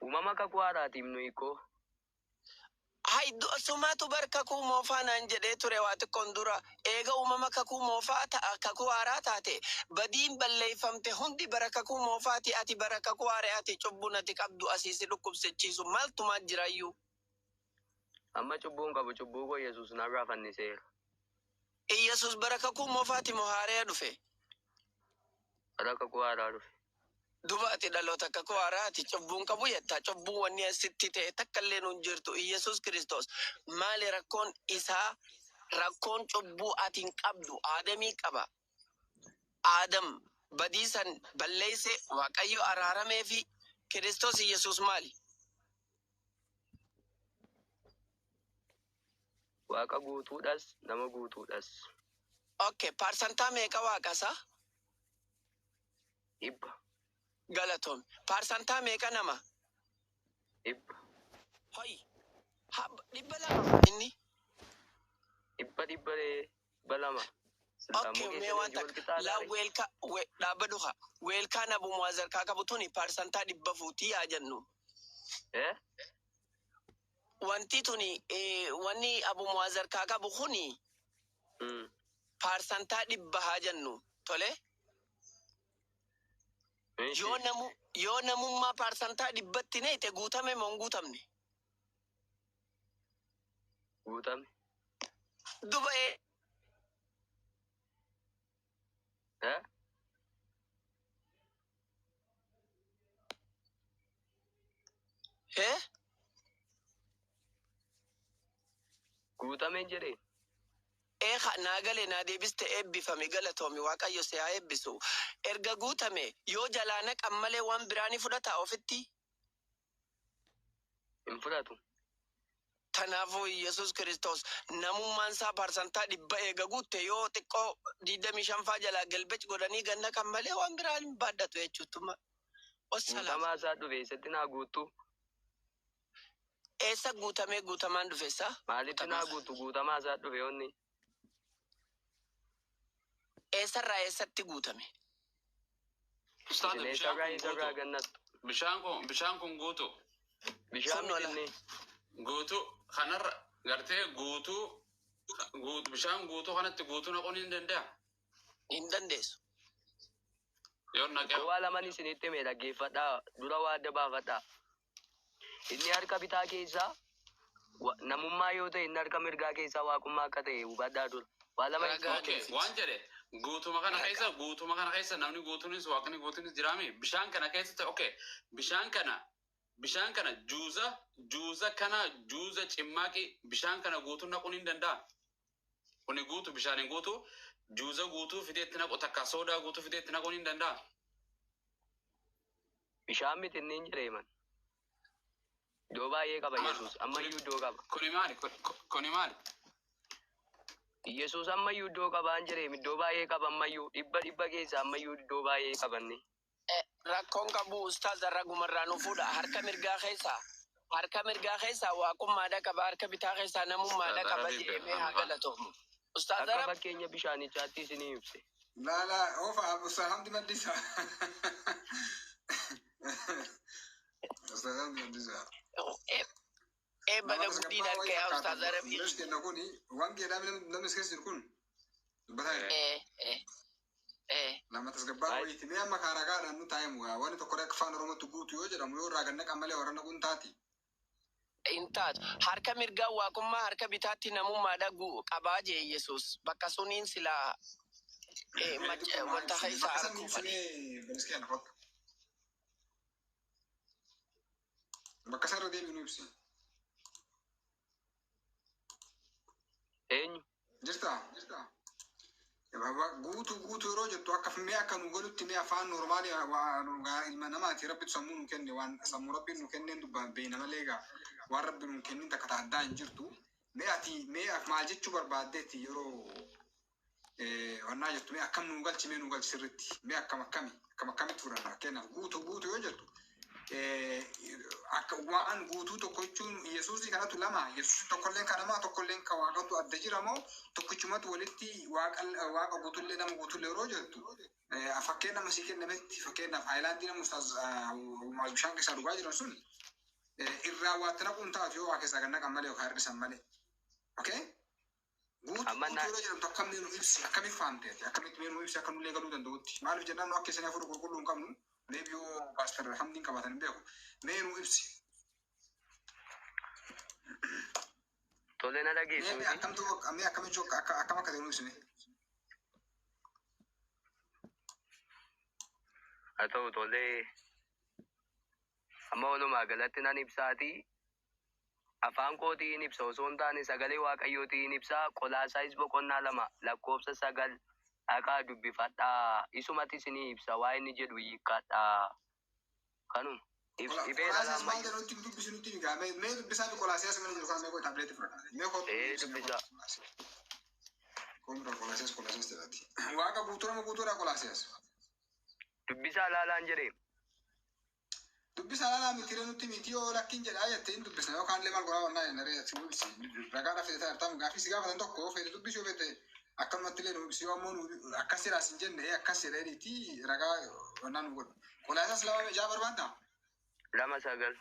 Uumama kakuu haaraatiif nuyi koo. Hay sumaatu bar kakuu moofaa naan jedhee ture waa xiqqoon dura. Eega uumama kakuu moofaa ta'a kakuu haaraa taate badiin balleeffamte hundi bara kakuu moofaati, ati bara kakuu haaraati, cubbuun ati qabdu asii si dhukkubsachiisu maaltumaa jiraayyuu? Amma cubbuun qabu, cubbuu koo Yesuus narraa fanniseera. Iyyasuus bara kakuu moofaati moo haaraya dhufe? Bara kakuu haaraa dhufe. Duba ati dhaloota kakuu haaraati, cubbuun qabu jetta, cubbuun wanni asitti ta'e takka illee nuun jirtu. Iyyasuus Kiristoos maali rakkoon isaa? Rakkoon cubbuu ati hin qabdu, Aadamii qaba. Aadam badii san balleeyse, Waaqayyo araaramee fi Kiristoos Iyyasuus maali? Waaqa guutuudhas, nama guutuudhas. Okay, paarsantaa meeqa waaqasa? 100. Galatoomi. Paarsantaa meeqa nama? 100. Hoy, 200 inni. 100 dhibbaree 200. Silxaan Okay, moo mee keessa waan leenjii wal takka qixxaataa laa ree? weelka we, dhaabbadhu haa. Weelkaan Abu Mu'aazar kaa qabu tuni paarsantaa 100 fuutii yaa jennu. Eh? Wanti tuni wanni Abu Mu'aazar kaa qabu kuni paarsantaa 100 haa jennu. Tole? Inshi. Yoo namummaa paarsantaa 100tti neeyte guutame moo hin guutamne? Guutame. Duba Eh? Eh? Guutameen jedhee. Ee ka naa gale, naa deebiste, eebbifami, galatoomi, Waaqayyo si haa eebbisu. Erga guutame yoo jalaa naqan malee waan biraa ni fudhataa ofitti? Hin fudhatu. Kanaafuu Yesuus Kiristoos namummaan isaa parsantaa 100 eega guutte yoo xiqqoo 25 faa jalaa gelbec godhanii gad naqan malee waan biraa hin baadhatu jechuuttuma. Wassalaam. Guutamaa isaa dhufe eessatti naa guuttu? Eessa guutamee guutamaan dhufe isaa? Maalitti naa Guutamaa. guuttu guutamaa isaa dhufe onni? Eessarraa eessatti guutame? Ustaaza, Isin bishaan eessarraa kun eessarraa guutu. gannattu? Bishaan kun guutu. Bishaan Kunno miti la. inni. Guutuu kanarra gartee guutuu guutu bishaan guutuu kanatti guutuu naquun hin danda'a. Hin dandeessu. Yoo naqee Waa laman isinitti hime dhaggeeffadhaa, dura waa adda baafadhaa. Inni harka bitaa keessaa namummaa yoo ta'e, inni harka mirgaa keessaa waaqummaa akka ta'e hubadhaa dura. Waa lama Ragaa isinitti Okay, hime. waan jedhe guutuma kana Ragaa. keessa, guutuma kana keessa namni guutuunis waaqni guutuunis jiraami. Bishaan kana keessatti, okay, bishaan kana juuza kana juuza cimmaaqi bishaan kana guutuu naquun hin danda'a. Kuni guutu bishaan hin guutu, juuza guutuu fideetti naqu takka soodaa guutuu fideetti naquun hin danda'a. Bishaan miti inni hin jedheeman. Iddoo baay'ee qaba Yesuus. Ammayyuu iddoo qaba. Kuni maali? Kuni maali? Yesuus ammayyuu iddoo qabaan jedheem, iddoo baay'ee qaba ammayyuu, 100 keessa ammayyuu iddoo baay'ee qabanne. Rakkoon qabu ustaaza, ragumarraa nu fuudha. Harka mirgaa keessaa, harka mirgaa keessaa waaqummaadha qaba, harka bitaa keessaa namummaadha Ustaaz qaba Arabii jedhamee haa beekamaa. galatoomu. Ustaaz Akka Arab fakkeenya bishaanichaatti isinii ibse. Laa laa, oofa Ustaaz Hamdi Maddisa. Ustaaz Hamdi Maddisa. Eebba Nama guddiin tasgabbaa'aa wayii harka yaa fakkaata. Ustaaz Arabii. Innis kenna kuni wangeedhaa namni as keessa jiru kun dubbataa jira. Eh, eh, eh. Nama tasgabbaa'aa wayiiti. Mee amma kaaragaadhaan nu taa'emu gaa wanni tokko akka afaan Oromootti guutu yoo jedhamu yoo irraa gad naqan malee warra naquun taati. Hin taatu. Harka mirgaa waaqummaa, harka bitaatti namummaadha qabaa jee Yesuus. Bakka suniin silaa Mee xiqqoo naa wanta ibsi. isa Bakka san arguu ibsi fadhe. mee baniskeen kottu. Bakka san irra deebi'u nu ibsi. Eenyu? Jirtaa? Guutuu guutuu yeroo jettu akka mee akka nu galutti, mee afaan normaalii waa ilma namaati, rabbitu sammuu nu kenne, waan sammuu rabbiin nu kenneen dubbaan beena malee egaa waan rabbi nu kennin takka ta addaa hin jirtu. Mee ati mee maal jechuu barbaaddeetti yeroo wannaa jettu, mee akkam nu galchi, mee nu galchi sirritti, mee akkam akkami akkam akkamitti fudhanna? Fakkeenyaaf guutuu guutuu yoo jettu akka waan guutuu tokko jechuun Yesuusii kanatu lama, Yesuus tokkolleen kan namaa tokkolleen kan waaqatu adda jira moo tokkichumatu walitti waaqa waaqa guutullee nama guutullee yeroo jettu, fakkeenya nama sii kennametti, fakkeenyaaf haayilaandii nama ustaaz bishaan keessaa dhugaa jiran sun Irraa waatti naquun taatu yoo waa keessaa gad naqan malee yookaan hir'isan malee. Okay? Guutuu Amma guutuu na yeroo jedhamtu akkam mee nu ibsi akkamitti fahamteeti akkamitti mee nu ibsi akka nullee galuu danda'utti maaliif jennaan nu akka isin hafuura qulqulluu hin qabnu maybe yoo pastor Hamdiin qabaatan hin beeku mee nu ibsi. Tole na Mee dhageessu mee miti. akkamtu mee akkamitti akka akkam akka ta'e nu ibsi mee. Haa ta'u tolee amma walumaa galatti nan ibsaatii afaan kootiin ibsa osoo hin taane sagalee waaqayyootiin ibsaa Qolaasaayis boqonnaa 2 lakkoofsa 9 dhaqaa dubbifadhaa isumatti isinii ibsa waa inni jedhu hiikkadhaa kanuma ibs dhibeera Qolaasiyaas maal laammayyuu jedha nutti dubbisi nutti higaa mee mee dubbisaa fi Qolaasiyaas mana jiru kana mee qoy taabileetti fudhadha mee kootu ee ibsi mee dubbisaa kootu Qolaasiyaas koomira Qolaasiyaas Qolaasiyaas jedhati waaqa guutuu nama guutuudha Qolaasiyaas dubbisaa laalaan jedhee dubbisaa laalaa miti ree nutti miti yoo lakkiin jedhaa jettee hin dubbisna yookaan illee maal godhaa wannaa jenna ree si ibsi ragaa dhaaf ta'e ta'an gaaffii si gaafatan tokko yoo feete dubbisi yoo feete akkanumatti illee nu ibsi yoo ammoo nu akkas jedhaa sin jenne akkas jedhee ragaa wannaa nu godhu Qolaasiyaas 2 ijaa barbaaddaa? 2:9.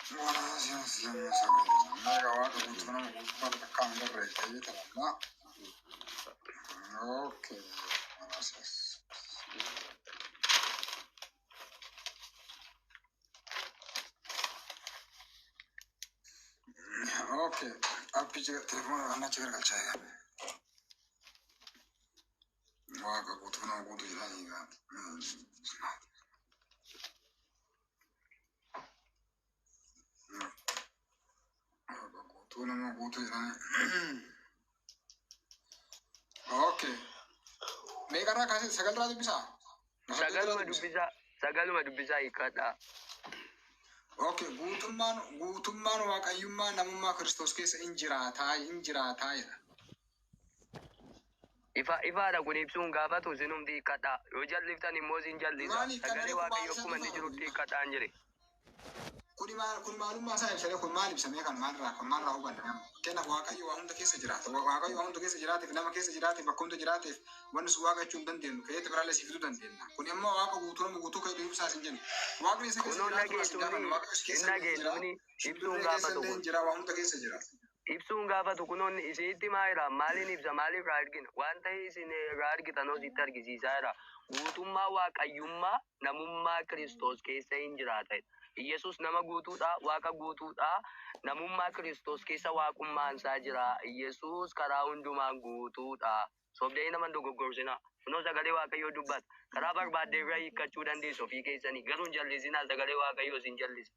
Qolaasiyaas 2:9. Meeqa waaqa guutuu nama guutuu kan takkaan hin garree ta'ee taphannaa. Okay. Qolaasiyaas. Okay. Appii telefoona annachi gargalchaa egaa. Waaqa guutuu nama guutuu jedhaa egaa. Waaqa guutuu nama guutuu jedhaa. Okay. Meeqarraa kaasee sagalirraa dubbisaa? Saddeetirraa Sagaluma dubbisa. dubbisaa sagaluma dubbisaa hiikkadhaa. Okay, guutummaan guutummaan waaqayyummaa namummaa Kiristoos keessa in jiraataa in jiraataa jedha. Ifa ifaadha kun ibsuun gaafatu isinumti hiikkadhaa. Yoo jalliftan immoo isin jallisa. Maaliif kan Sagalee kun maal waaqayyo isa akkuma inni dhufa jirutti kun? hiikkadhaan jedhe. Kuni maal kun maalummaa isaa ibsame kun maal ibsamee kan maalirraa kun maalirraa hubanna nama? Fakkeenyaaf Waaqayyo waa hunda keessa jiraata. Waaqayyo waa hunda keessa jiraateef nama keessa jiraateef bakka hunda jiraateef wanni sun waaqa jechuu hin dandeenyu. Keeyyata biraallee siif fiduu dandeenya. Kun immoo waaqa guutuu nama guutuu kan ibsaa sin jennu. Waaqni isa keessa Kunoo jiraatu as hin gaafannu. dhageessumni Waaqayyo si hin keessa illee jira. dhageessumni ibsuun Shimbirree keessa gaafatu illee kun. jira. Waa hunda keessa jira. Ibsuun gaafatu kunoon isinitti maayira maaliin ibsa maaliif irraa argina waan ta'e isin irraa argitan sitti argisiisaa jira guutummaa waaqayyummaa namummaa Kiristoos keessa hin jiraata. Iyesuus nama guutuudha waaqa guutuudha namummaa Kiristoos keessa waaqummaan isaa jira. Iyesuus karaa hundumaan guutuudha. Sobdee nama hin dogoggorsinaa. Kunoo sagalee waaqayyoo dubbata. Karaa barbaadde irra hiikkachuu dandeessu ofii keessanii garuu hin jallisinaa sagalee waaqayyoo isin jallisa.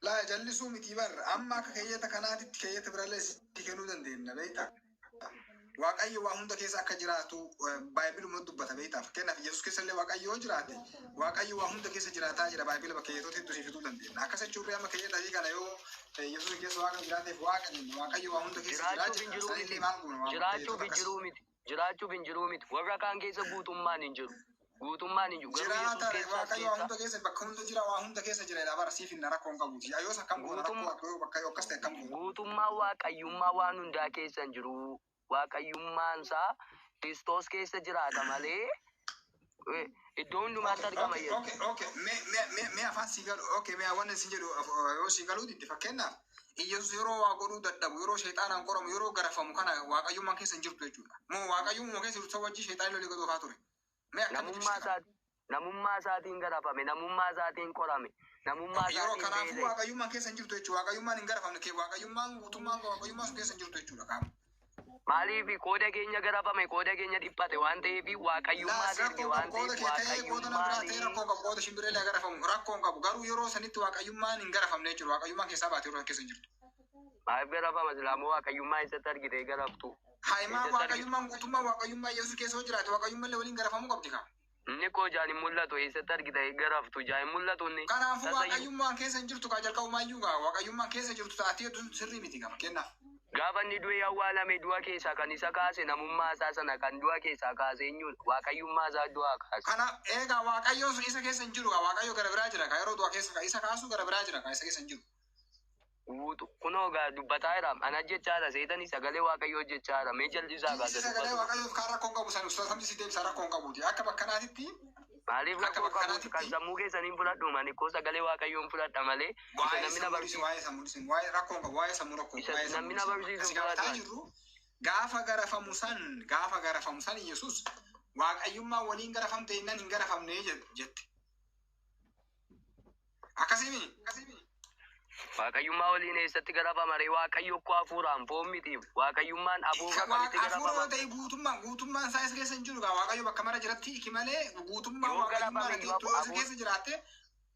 Laa jallisuu miti bar amma akka keeyyata kanaatitti keeyyata birallee sitti kennuu dandeenya beektaa. Waaqayyo waa hunda keessa akka jiraatu baayibiluma dubbata beektaa. Fakkeenyaaf Yesuus keessa illee Waaqayyo yoo jiraate Waaqayyo waa hunda keessa jiraataa jira baayibila bakka keeyyatoota hedduu siif fiduu dandeenya. Akkas jechuun amma keeyyata adii kana yoo Yesuus keessa Waaqa jiraateef Waaqa jenna Waaqayyo waa hunda keessa jiraa Jiraachuuf hin jenna. jiruu Sanillee miti. maal goona waan Jiraachuuf keeyyatoota hin akkas. jiruu miti. Jiraachuuf hin jiruu miti. Warra kaan keessa guutummaan hin jiru. Guutummaan hin jiru. Garuu Yesuus Jiraata keessa as Waaqayyo waa keessa hunda keessa bakka hunda jira waa hunda keessa jira jedha bara siif hin rakkoo hin qabuuti. Yoos akkam goona rakkoo guutum akka yoo bakka yoo akkas ta'e akkam goona. guutummaa waaqayyummaa waan hundaa keessa hin jiru. Waaqayyummaan isaa Kiristoos keessa jiraata malee iddoo hundumaatti Okay, argama okay, Yesuus. okay, okay. Me, me, me, me afaan sii galu. Okay, me waan isin jedhu yoo sii galuu didde fakkeenyaaf Iyyasuus yeroo waa godhuu dadhabu, yeroo sheexaanaan qoramu, yeroo garafamu kana waaqayyummaan keessa hin jirtu jechuudha. Moo waaqayyummaa keessa jirtu wajjin sheexaan lolee godhuu ture. Mee akkamitti Namummaa ibsita kana? isaatiin namummaa isaatiin garafame, namummaa isaatiin qorame, namummaa Yeroo isaatiin kanaafuu beela'e. waaqayyummaan keessa hin jirtu jechuudha. Waaqayyummaan hin garafamne kee waaqayyummaan guutummaan waaqayyummaan sun keessa hin jirtu jechuudha qaama. Maaliif qooda keenya garafame, qooda keenya dhiphate waan ta'eef waaqayyummaa Laas erge rakkoo qabu waan qooda ta'eef kee ta'ee qooda nama biraa ta'ee waaqayyummaan rakkoo qabu qooda shimbirreelee garafamu rakkoo hin qabu garuu yeroo sanitti waaqayyummaan hin garafamne jechuudha. Waaqayyummaan keessaa baate yeroo keessa hin jirtu. Maaliif garafama silaamoo waaqayyummaa eessatti argite garaftu? Haayimaa Eessatti argite? waaqayyummaan guutummaa waaqayyummaa Yesuus keessa yoo jiraate waaqayyummaa illee waliin garafamuu qabdi kaa. Inni koo ijaan hin mul'atu eessatti argite garaftu ijaan hin mul'atu inni Kanaafuu tasayyuu waaqayyummaan keessa hin jirtu kaa jalqabumaayyuu kaa waaqayyummaan keessa jirtu taatee hedduu sirrii miti kaa fakkeenyaaf. Gaafa inni du'ee awwaalame du'a keessaa kan isa kaase namummaa isaa sana kan du'a keessaa kaase eenyuun waaqayyummaa isaa du'aa kaase. Kana eegaa Waaqayyoon sun isa keessa hin jiru gaa, Waaqayyo gara biraa jira gaa, yeroo du'a keessa ka isa kaasu gara biraa jira gaa, isa keessa hin jiru. Guutu kunoo gaa dubbataa jira ana jechaadha seetanii sagalee Waaqayyoo jechaadha mee jal'isaa gaa Inni sagalee dubbatu. Waaqayyoof kaan rakkoo hin qabu san ustaas Hamdi si deebisa rakkoo hin qabuuti. Akka bakka kanaatitti Maaliif akka rakkoo bakka qabuuti kan kanaatitti sammuu keessaniin fudhadhu mani koo sagalee Waaqayyoon fudhadha malee isa waa'ee namni na sammuu dhiisi barsiisu waa'ee sammuu dhiisi waa'ee rakkoo hin qabu waa'ee sammuu rakkoo isa waa'ee sammuu namni na dhiisi. barsiisu Asi gaafataa fudhadhu. jirru gaafa garafamu san gaafa garafamu san Yesuus waaqayyummaa waliin garafamte jennaan hin garafamne jette. Akkasimi akkasimi. Waaqayyummaa waliin eessatti garafama ree? Waaqayyo koo hafuuraan foon mitiif waaqayyummaan hafuura kamitti Hafuura yoo garafama? ta'e guutummaan guutummaan isaa isa keessa hin jiru gaa, Waaqayyo bakka mara jiratti iki malee guutummaan Yoo waaqayyummaa garafame iyyuu dhageettu yoo isa hafuura keessa jiraatte.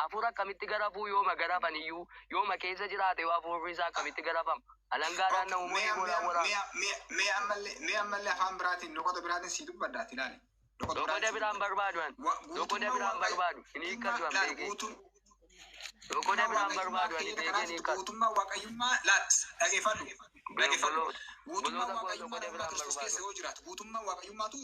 Hafuura akkamitti garafuu yooma garafan iyyuu yooma keessa jiraate yoo hafuurri isaa akkamitti garafama? Alangaadhaan na Mee uumuu mee ni waraana. mee mee ammallee mee ammallee afaan biraatiin loqoda biraatiin sii dubbaddaati ilaali. Loqoda Loqoda biraatiin sii biraan dubbadda. barbaadu an. Loqoda Guutummaan biraan waaqayyo barbaadu. Hin hiikkatu guutummaa an laal beekee. Guutummaa Loqoda biraan waaqayyummaa barbaadu ani keenya beekee hin kanaatitti hiikkatu. guutummaa waaqayyummaa laal dhageeffadhu dhageeffadhu Obboloota guutummaa obboloota koo waaqayyummaa loqoda namummaa biraan Kiristoos keessa barbaadu. yoo jiraatu guutummaa waaqayyummaatu